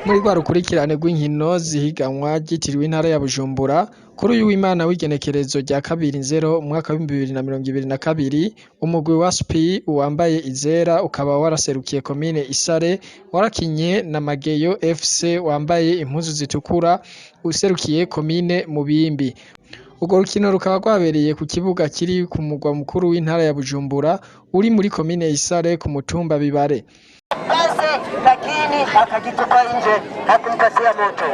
Muri rwa rukurikirane rw'inkino z'ihiganwa ryitiriwe intara ya Bujumbura, kuri uyu w'Imana w'igenekerezo rya 2 nzero umwaka w'2022, umugwi wa SP wambaye izera ukaba waraserukiye komine Isare, warakinye na Mageyo FC wambaye impuzu zitukura userukiye komine Mubimbi. Urwo rukino rukaba rwabereye ku kibuga kiri ku mugwa mukuru w'intara ya Bujumbura uri muri komine Isare ku mutumba Bibare. Pasi lakini akajitupa nje, hakumpasia moto.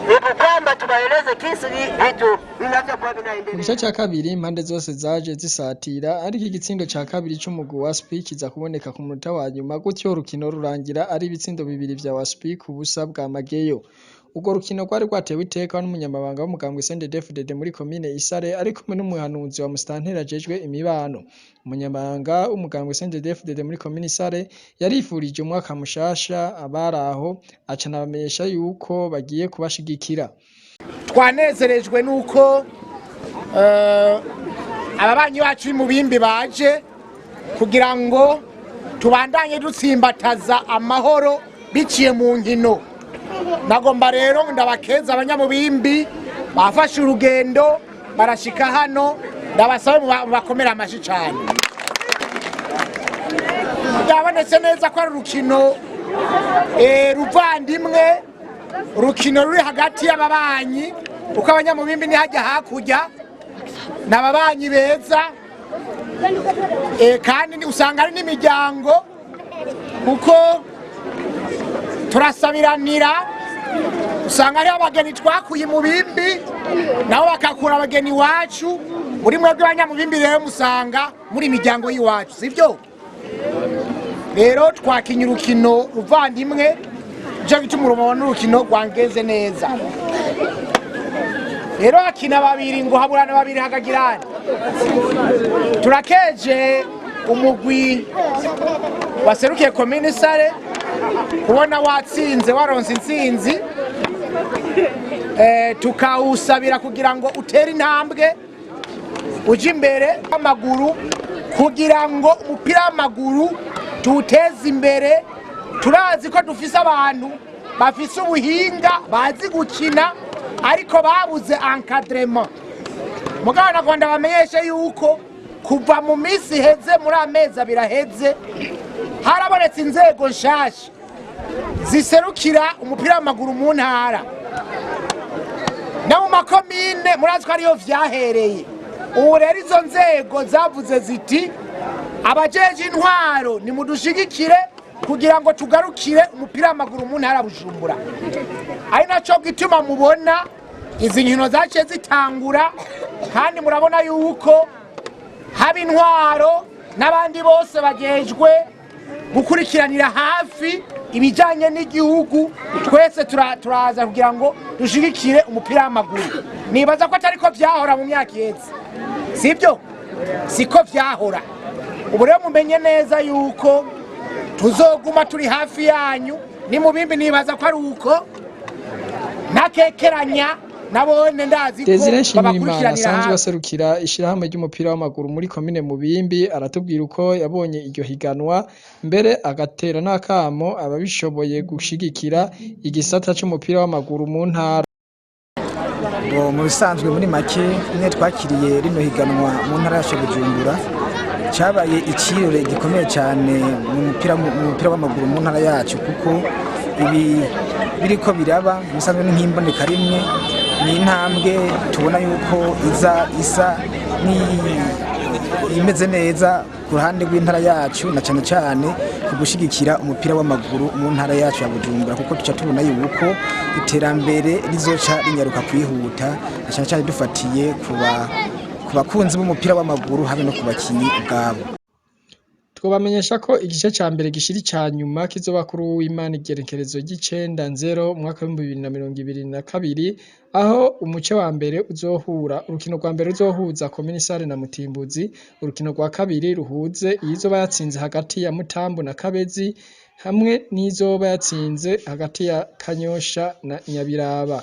Hivi kwamba tuwaeleze jinsi vitu vinavyokuwa Mu vinaendelea. gice ca kabiri impande zose zaje zisatira, ariko igitsindo ca kabiri c'umugwi wa SP kiza kuboneka ku munota wa nyuma, gutyo urukino rurangira ari ibitsindo bibiri vya SP ku busa bwa Mageyo. Urwo rukino rwari rwatewe iteka n'umunyamabanga w'umugambwe CNDD-FDD muri komine Isare ari kumwe n'umuhanuzi wa musitanteri ajejwe imibano. Umunyamabanga w'umugambwe CNDD-FDD muri komine Isare yarifurije umwaka mushasha abari aho, aca anabamenyesha yuko bagiye kubashigikira. Twanezerejwe nuko ababanyi bacu b'Imubimbi baje kugira ngo tubandanye dutsimbataza amahoro biciye mu nkino. Nagomba rero ndabakeza abanyamubimbi bafashe urugendo barashika hano, ndabasabe mubakomere amashi cyane. Byabonetse neza ko ari urukino ruvandimwe, urukino ruri hagati y'ababanyi, kuko abanyamubimbi ni hajya hakurya, ni ababanyi beza, kandi usanga ari n'imiryango, kuko turasabiranira. Usanga hariho abageni twakuye mu bimbi, nabo bakakura abageni iwacu. Muri mwebwe abanyamubimbi rero musanga muri imiryango y'iwacu, sibyo? Rero twakinye urukino ruvandimwe, nicyo gituma urubona urukino rwangenze neza. Rero hakina babiri ngo haburana babiri hakagirana. Turakeje umugwi waserukiye komine Sare kubona watsinze, waronse intsinzi, tukawusabira kugira ngo utere intambwe uje imbere w'amaguru, kugira ngo umupira w'amaguru tuwuteze imbere. Turazi ko dufise abantu bafise ubuhinga, bazi gukina, ariko babuze encadrement. Mugabo nagomba bamenyeshe yuko kuva mu minsi iheze, muri amezi 2 aheze, harabonetse inzego nshasha ziserukira umupira w'amaguru mu ntara no mu makomine. Murazi ko ariyo vyahereye. Ubu rero izo nzego zavuze ziti: "Abajeje intwaro, nimudushigikire kugira ngo tugarukire umupira w'amaguru mu ntara ya Bujumbura." Ari naco gituma mubona izi nkino zaciye zitangura, kandi murabona yuko haba intwaro n'abandi bose bajejwe gukurikiranira hafi ibijyanye n'igihugu, twese turaza kugira ngo dushigikire umupira w'amaguru. Nibaza ko atari ko vyahora mu myaka iheze, sibyo? Siko vyahora. Ubu rero mumenye neza yuko tuzoguma turi hafi yanyu. Ni Mubimbi, nibaza ko ari uko ntakekeranya, nabone ndazi ko Desire Nshimirimana babakurikiranira asanzwe hafi. aserukira ishirahamwe ry'umupira w'amaguru muri komine Mubimbi aratubwira uko yabonye iryo higanwa, mbere agatera n'akamo ababishoboye gushigikira igisata c'umupira w'amaguru mu ntara. Bo, mu bisanzwe, muri make, mwe twakiriye rino higanwa mu ntara yacu ya Bujumbura, cyabaye ikirore gikomeye cyane mu mupira w'amaguru mu ntara yacu, kuko ibi biriko biraba mu bisanzwe ni nk'imboneka rimwe, ni intambwe tubona yuko iza isa imeze neza ku ruhande rw'intara yacu, na cyane cyane ku gushyigikira umupira w'amaguru mu ntara yacu ya Bujumbura, kuko tuca tubona yuko iterambere rizoca rinyaruka kwihuta, na cyane cyane dufatiye ku bakunzi b'umupira w'amaguru habe no ku bakinyi ubwabo. Twobamenyesha ko igice ca mbere gishira ica nyuma kizoba kuri uw'Imana igerekerezo ry'icenda nzero umwaka w'2022, aho umuce wa mbere uzohura, urukino rwa mbere ruzohuza komine Isare na Mutimbuzi, urukino rwa kabiri ruhuze iyizoba yatsinze hagati ya Mutambu na Kabezi, hamwe n'izoba yatsinze hagati ya Kanyosha na Nyabiraba.